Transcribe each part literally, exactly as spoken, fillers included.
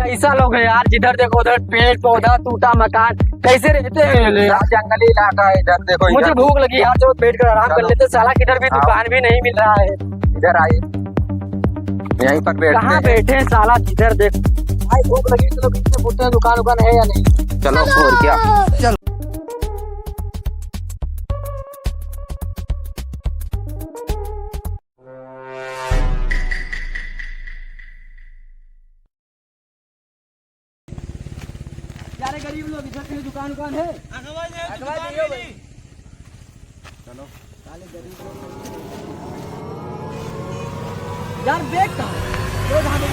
ऐसा लोग है यार, जिधर देखो उधर पेड़ पौधा, टूटा मकान, कैसे रहते हैं ये लोग? यार, जंगली इलाका है इधर, देखो मुझे इधर। भूख लगी यार, चलो बैठ कर आराम कर चलो। लेते हैं। साला किधर भी हाँ। दुकान भी नहीं मिल रहा है। इधर आइए, यहीं पर बैठते कहाँ हैं। बैठे हैं साला, जिधर देखो। भाई, भूख लगी, चलो बीच में पूछते हैं दुकान उकान है या नहीं। चलो, और क्या। चलो। यार गरीब लोग, इधर कहीं दुकान उकान है? अगवा जाइए, अगवा दुकान जाइए में भाई। नहीं। चलो। साले गरीब लोग। यार बैग कहाँ है? बैग कहाँ है?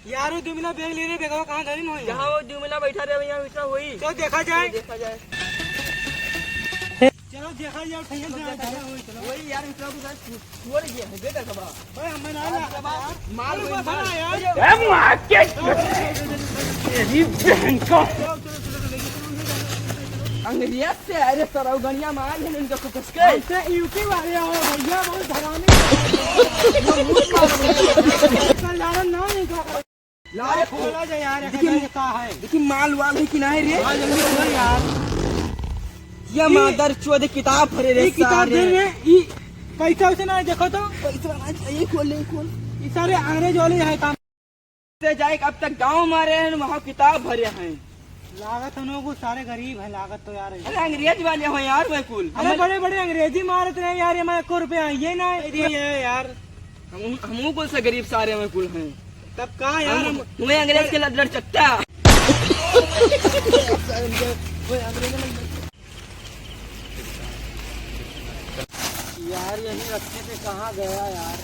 यार वो दुमिला बैग ले रहे, बैगवा कहाँ धरी न होई? जहाँ वो दुमिला बैठा रहे, वहीं उठा होई। चलो देखा जाए। चलो देखा जाए। चलो देखा जाए, ठैया से देखा जाए। होई, चलो। वही यार, उठा के साथ छोड़ गया है, बेटा कबा। भाई, हमें ना अरे लगा बाबा, यार। माल अरे वही बाबा माल। यार। ए, मार के तेरी बहन को। चलो, चलो, चलो, चलो, लेके चलो, लेके चलो, लेके चलो। अंग्रेज से, अरे सरौगनिया मार है इनका कुछ के। हमसे यूपी वाले हो भैया, बहुत हरामी। कल यार ना नहीं खा। लारे खोला जा यार, देखिए, देखिए का है। देखिए माल वाल है कि ना है रे? हाँ, जल्दी खोल यार। ये ये मादर चोद किताब भरे रे ये किताब सारे। दे रे, ये पैसा उसे ना देखो तो। पैसा ना चाहिए, खोल ले, खोल। ये सारे अंग्रेज वाले है काम। से जाए अब तक गाँव मारे हैं, वहाँ किताब भरे हैं। लागत हम लोग सारे गरीब हैं, लागत तो यार है। अरे अंग्रेज वाले हो यार, वह कुल। अरे हमारे बड़े बड़े अंग्रेजी मारत रहे यार, ये मैं एको रुपया आइए ना, ये है यार। हम, हमहू कुल से गरीब सारे में कुल हैं। तब का यार, हम, हम वही अंग्रेज के लड़, लड़ सकता। यार, यही रस्ते से कहाँ गया यार?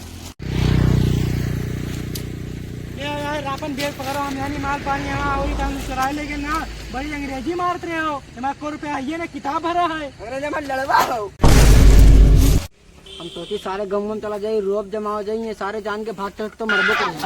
ये यार, अपन बेग पकड़ो, हम यानी माल पानी यहाँ और हम चुराए लेके ना, बड़ी अंग्रेजी मारत रहे हो। हमारे को रुपया आइए ना, किताब भरा है। अंग्रेज हमारे लड़वा हो। हम सोची सारे गाँव में चला जाई, रोब जमा हो जाई, ये सारे जान के भाग के तो मरबो करेंगे।